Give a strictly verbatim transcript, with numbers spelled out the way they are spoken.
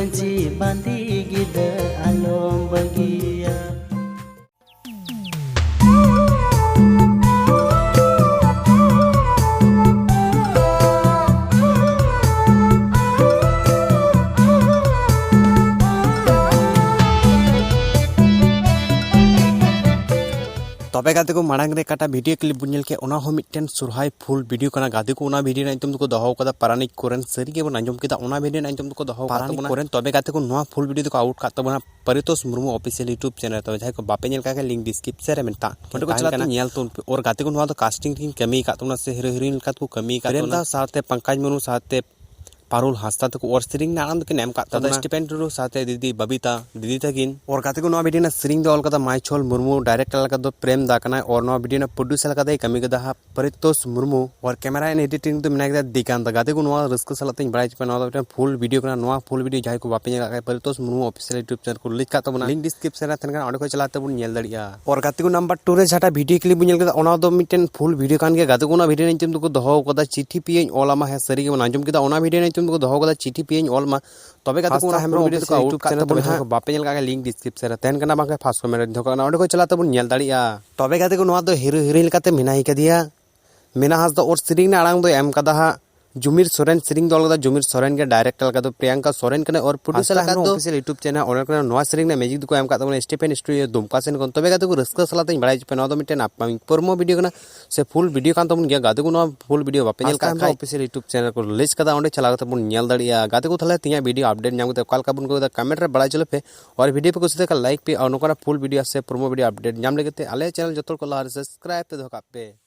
ᱯᱟᱹᱧᱪᱤ ᱵᱟᱸᱫᱮ ᱜᱤᱫᱟᱹᱨ ᱟᱞᱚᱢ ᱵᱟᱹᱜᱤᱭᱟ᱾ ᱛᱚᱵᱮ ᱜᱟᱛᱮ ᱠᱚ, ᱢᱟᱲᱟᱝ ᱨᱮ ᱚᱠᱟᱴᱟᱜ video clip ᱵᱚᱱ ᱧᱮᱞ ᱠᱮᱫ, ᱚᱱᱟ ᱦᱚᱸ ᱢᱤᱫᱴᱮᱱ ᱥᱚᱨᱦᱟᱭ full video ᱠᱟᱱᱟ ᱜᱟᱛᱮ ᱠᱚ᱾ ᱚᱱᱟ video ᱨᱮᱱᱟᱜ ᱧᱩᱛᱩᱢ ᱫᱚᱠᱚ ᱫᱚᱦᱚ ᱠᱟᱫᱟ ᱯᱟᱨᱟᱱᱤᱠ ᱠᱚᱨᱮᱱ᱾ ᱥᱟᱹᱨᱤ ᱜᱮᱵᱚᱱ ᱟᱸᱡᱚᱢ ᱠᱮᱫᱟ, ᱚᱱᱟ video ᱨᱮᱱᱟᱜ ᱧᱩᱛᱩᱢ ᱫᱚᱠᱚ ᱫᱚᱦᱚ ᱠᱟᱫ ᱯᱟᱨᱟᱱᱤᱠ ᱛᱟᱵᱚᱱᱟ ᱠᱚᱨᱮᱱ᱾ ᱛᱚᱵᱮ ᱜᱟᱛᱮ ᱠᱚ, ᱱᱚᱣᱟ full video ᱫᱚᱠᱚ out ᱠᱟᱫ ᱛᱟᱵᱚᱱᱟ ᱯᱟᱨᱤᱛᱳᱥ ᱢᱩᱨᱢᱩ official YouTube channel᱾ ᱛᱚᱵᱮ ᱡᱟᱦᱟᱸᱭ ᱠᱚ ᱵᱟᱯᱮ ᱧᱮᱞ ᱠᱟᱜ ᱠᱷᱟᱱ, link description ᱨᱮ ᱢᱮᱱᱟᱜᱼᱟ, ᱚᱸᱰᱮ ᱠᱚ ᱛᱟᱦᱮᱱ ᱪᱟᱞᱟᱜ ᱠᱟᱱᱟ᱾ ᱛᱮ ᱧᱮᱞ ᱛᱟᱵᱚᱱ ᱯᱮ᱾ ᱚᱨ ᱜᱟᱛᱮ ᱠᱚ, ᱱᱚᱣᱟ ᱫᱚ casting ᱨᱮᱠᱤᱱ ᱠᱟᱹᱢᱤ ᱟᱠᱟᱫ ᱛᱟᱵᱚᱱᱟ ᱥᱮ hero heroine ᱞᱮᱠᱟ ᱛᱮᱠᱚ ᱠᱟᱹᱢᱤ ᱟᱠᱟᱫ ᱵᱤᱨᱮᱱ ᱛᱟᱵᱚᱱᱟ᱾ ᱫᱟ ᱥᱟᱶᱛᱮ ᱯᱚᱝᱠᱚᱡᱽ ᱢᱩᱨᱢᱩ ᱥᱟᱶᱛᱮ ᱯᱟᱨᱩᱞ ᱦᱟᱸᱥᱫᱟ ᱛᱟᱠᱚ ᱚᱨ ᱥᱮᱨᱮᱧ ᱨᱮᱱᱟᱜ ᱟᱲᱟᱝ ᱫᱚᱠᱤᱱ ᱮᱢ ᱠᱟᱜ ᱛᱟᱵᱚᱱᱟ᱾ ᱥᱴᱤᱯᱮᱱ ᱴᱩᱰᱩ ᱥᱟᱶᱛᱮ ᱫᱤᱫᱤ ᱵᱟᱵᱤᱛᱟ ᱫᱤᱫᱤ ᱛᱟᱹᱠᱤᱱ᱾ ᱚᱨ ᱜᱟᱛᱮ ᱠᱚ, ᱱᱚᱣᱟ video ᱨᱮᱱᱟᱜ ᱥᱮᱨᱮᱧ ᱫᱚ ᱚᱞ ᱠᱟᱫᱟ ᱢᱟᱭᱪᱷᱚᱞ ᱢᱩᱨᱢᱩ, director ᱞᱮᱠᱟ ᱫᱚ ᱯᱨᱮᱢ ᱫᱟ ᱠᱟᱱᱟᱭ, ᱚᱨ ᱱᱚᱣᱟ video ᱨᱮᱱᱟᱜ producer ᱞᱮᱠᱟᱛᱮᱭ ᱠᱟᱹᱢᱤ ᱠᱟᱫᱟ ᱦᱟᱸᱜ ᱯᱟᱨᱤᱛᱳᱥ ᱢᱩᱨᱢᱩ, ᱚᱨ camera and editing ᱫᱚ ᱢᱮᱱᱟᱭ ᱠᱟᱫᱟ ᱫᱤᱜᱟᱱᱛ᱾ ᱜᱟᱛᱮ ᱠᱚ, ᱱᱚᱣᱟ ᱨᱟᱹᱥᱠᱟᱹ ᱥᱟᱞᱟᱜ ᱛᱤᱧ ᱵᱟᱲᱟᱭ ᱦᱚᱪᱚ ᱯᱮᱭᱟ, ᱱᱚᱣᱟ ᱫᱚ ᱢᱤᱫᱴᱮᱱ full video ᱠᱟᱱᱟ᱾ ᱱᱚᱣᱟ full video ᱡᱟᱦᱟᱸᱭ ᱠᱚ ᱵᱟᱯᱮ ᱧᱮᱞ ᱠᱟᱜ ᱠᱷᱟᱱ, ᱯᱟᱨᱤᱛᱳᱥ ᱢᱩᱨᱢᱩ official YouTube channel ᱠᱚ link ᱠᱟᱜ ᱛᱟᱵᱚᱱᱟ, link description ᱨᱮ ᱛᱟᱦᱮᱱ ᱠᱟᱱᱟ, ᱚᱸᱰᱮ ᱠᱷᱚᱱ ᱪᱟᱞᱟᱣ ᱛᱮᱵᱚᱱ ᱧᱮᱞ ᱫᱟᱲᱮᱭᱟᱜᱼᱟ᱾ ᱚᱨ ᱜᱟᱛᱮ ᱠᱚ, number two ᱨᱮ ᱡᱟᱦᱟᱸᱴᱟᱜ video clip ᱵᱚᱱ ᱧᱮᱞ ᱠᱮᱫᱟ, ᱚᱱᱟ ᱫᱚ ᱢᱤᱫᱴᱮᱱ full video ᱠᱟᱱ ᱜᱮᱭᱟ᱾ ᱜᱟᱛᱮ ᱠᱚ, ᱚᱱᱟ video ᱨᱮᱱᱟᱜ ᱧᱩᱛᱩᱢ ᱫᱚᱠᱚ ᱫᱚᱦᱚ ᱠᱟᱫᱟ ᱪᱤᱴᱷᱤ ᱯᱮᱭᱟᱧ ᱚᱞ ᱟᱢᱟ᱾ ᱦᱮᱸ, ᱥᱟᱹᱨᱤ ᱜᱮᱵᱚᱱ ᱟᱸᱡᱚᱢ ᱠᱮᱫᱟ, ᱚᱱᱟ video ᱨᱮᱱᱟᱜ ᱧᱩᱛᱩᱢ ᱫᱚᱠᱚ ᱫᱚᱦᱚ ᱠᱟᱫᱟ ᱪᱤᱴᱷᱤ ᱯᱮᱭᱟᱧ ᱚᱞ ᱟᱢᱟ᱾ ᱛᱚᱵᱮ ᱜᱟᱛᱮ ᱠᱚ, ᱦᱟᱸᱥᱫᱟ ᱚᱱᱟ ᱦᱮᱢᱵᱨᱚᱢ full video ᱫᱚᱠᱚ YouTube out ᱠᱟᱜ channel ᱛᱟᱵᱚᱱᱟ᱾ ᱡᱟᱦᱟᱸᱭ ᱠᱚ ᱵᱟᱯᱮ ᱧᱮᱞ ᱠᱟᱜ ᱠᱷᱟᱱ, link description ᱨᱮ ᱛᱟᱦᱮᱱ ᱠᱟᱱᱟ, ᱵᱟᱝᱠᱷᱟᱱ first comment ᱨᱮ ᱫᱚᱦᱚ ᱠᱟᱜ ᱠᱟᱱᱟ, ᱚᱸᱰᱮ ᱠᱷᱚᱱ ᱪᱟᱞᱟᱣ ᱛᱮᱵᱚᱱ ᱧᱮᱞ ᱫᱟᱲᱮᱭᱟᱜᱼᱟ᱾ ᱛᱚᱵᱮ ᱜᱟᱛᱮ ᱠᱚ, ᱱᱚᱣᱟ ᱫᱚ hero heroine ᱞᱮᱠᱟᱛᱮ ᱢᱮᱱᱟᱭ ᱠᱟᱫᱮᱭᱟ ᱢᱤᱱᱟ ᱦᱟᱸᱥᱫᱟ, ᱚᱨ ᱥᱮᱨᱮᱧ ᱨᱮᱱᱟᱜ ᱟᱲᱟᱝ ᱫᱚᱭ ᱮᱢ ᱠᱟᱫᱟ ᱦᱟᱸᱜ ᱡᱩᱢᱤᱨ ᱥᱚᱨᱮᱱ, ᱥᱮᱨᱮᱧ ᱫᱚ ᱚᱞ ᱠᱟᱫᱟ ᱡᱩᱢᱤᱨ ᱥᱚᱨᱮᱱ ᱜᱮ, director ᱞᱮᱠᱟ ᱫᱚ ᱯᱨᱤᱭᱟᱝᱠᱟ ᱥᱚᱨᱮᱱ ᱠᱟᱱᱟᱭ, ᱚᱨ producer ᱦᱟᱸᱥᱫᱟ ᱞᱮᱠᱟ ᱦᱮᱢᱵᱨᱚᱢ ᱫᱚ official YouTube channel, ᱚᱸᱰᱮ ᱠᱷᱚᱱ ᱱᱚᱣᱟ ᱥᱮᱨᱮᱧ ᱨᱮᱱᱟᱜ music ᱫᱚᱠᱚ ᱮᱢ ᱠᱟᱫ ᱛᱟᱵᱚᱱᱟ ᱥᱴᱤᱯᱮᱱ ᱥᱴᱩᱰᱤᱭᱳ ᱫᱩᱢᱠᱟ ᱥᱮᱱ ᱠᱷᱚᱱ᱾ ᱛᱚᱵᱮ ᱜᱟᱛᱮ ᱠᱚ, ᱨᱟᱹᱥᱠᱟᱹ ᱥᱟᱞᱟᱜ ᱛᱮᱧ ᱵᱟᱲᱟᱭ ᱦᱚᱪᱚ ᱯᱮᱭᱟ, ᱱᱚᱣᱟ ᱫᱚ ᱢᱤᱫᱴᱮᱱ upcoming promo video ᱠᱟᱱᱟ ᱥᱮ full video ᱠᱟᱱ ᱛᱟᱵᱚᱱ ᱜᱮᱭᱟ᱾ ᱜᱟᱛᱮ ᱠᱚ, ᱱᱚᱣᱟ full video ᱵᱟᱯᱮ ᱧᱮᱞ ᱦᱟᱸᱥᱫᱟ ᱠᱟᱜ ᱦᱮᱢᱵᱨᱚᱢ ᱠᱷᱟᱡ, official YouTube channel ᱠᱚ release ᱠᱟᱫᱟ, ᱚᱸᱰᱮ ᱪᱟᱞᱟᱣ ᱠᱟᱛᱮ ᱵᱚᱱ ᱧᱮᱞ ᱫᱟᱲᱮᱭᱟᱜᱼᱟ᱾ ᱜᱟᱛᱮ ᱠᱚ, ᱛᱟᱦᱚᱞᱮ ᱛᱮᱦᱮᱧᱟᱜ video update ᱧᱟᱢ ᱠᱟᱛᱮ ᱚᱠᱟ ᱞᱮᱠᱟ ᱵᱚᱱ ᱟᱹᱭᱠᱟᱹᱣ ᱫᱟ, comment ᱨᱮ ᱵᱟᱲᱟᱭ ᱦᱚᱪᱚ ᱞᱮᱯᱮ᱾ ᱟᱨ video ᱯᱮ ᱠᱩᱥᱤ ᱞᱮᱠᱷᱟᱱ like ᱯᱮ, ᱟᱨ ᱱᱚᱝᱠᱟᱱᱟᱜ full video ᱥᱮ promo video update ᱧᱟᱢ ᱞᱟᱹᱜᱤᱫ ᱛᱮ ᱟᱞᱮ channel ᱡᱚᱛᱚ ᱦᱚᱲ ᱠᱚ ᱞᱟᱦᱟ ᱨᱮ subscribe ᱛᱮ ᱫᱚᱦᱚ ᱠᱟᱜ ᱯᱮ᱾